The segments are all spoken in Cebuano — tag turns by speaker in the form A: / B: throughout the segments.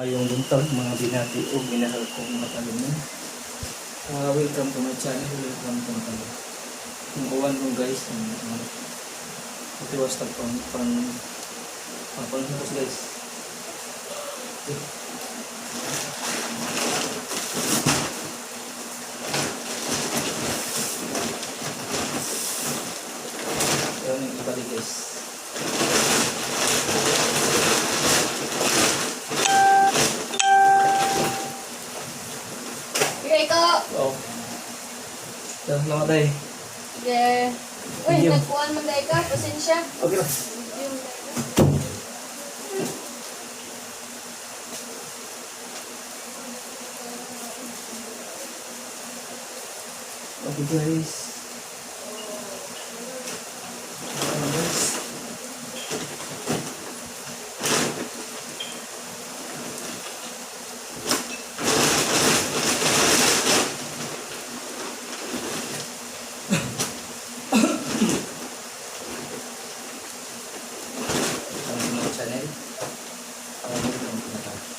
A: Maayong buntag, mga binati o minahal kong mga talunan. Welcome to my channel, welcome to my channel. Kung uwan ko, guys, ang itiwas tag pang pang pang pang guys. Okay. Ayun yung ibalik, guys.
B: Sige, ikaw.
A: Oo. Salamat tayo.
B: Sige. Uy,
A: Thank you.
B: nagkuhan man dahil ka. Pasensya.
A: Okay lang.
B: Yung
A: Okay, guys. Ayan, guys. Welcome to my channel. Welcome to my channel.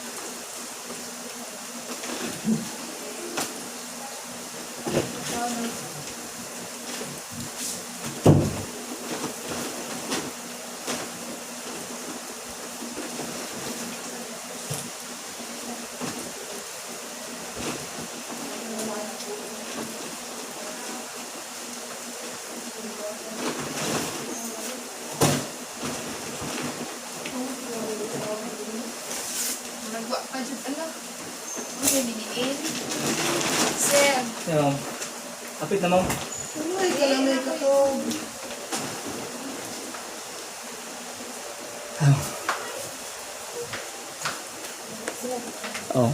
B: Nagwa pa dyan. Ano? Ano yung niniin? Sir.
A: Ayan, ma'am. Kapit na, ma'am.
C: Ay, kalamay ka to.
A: Oh.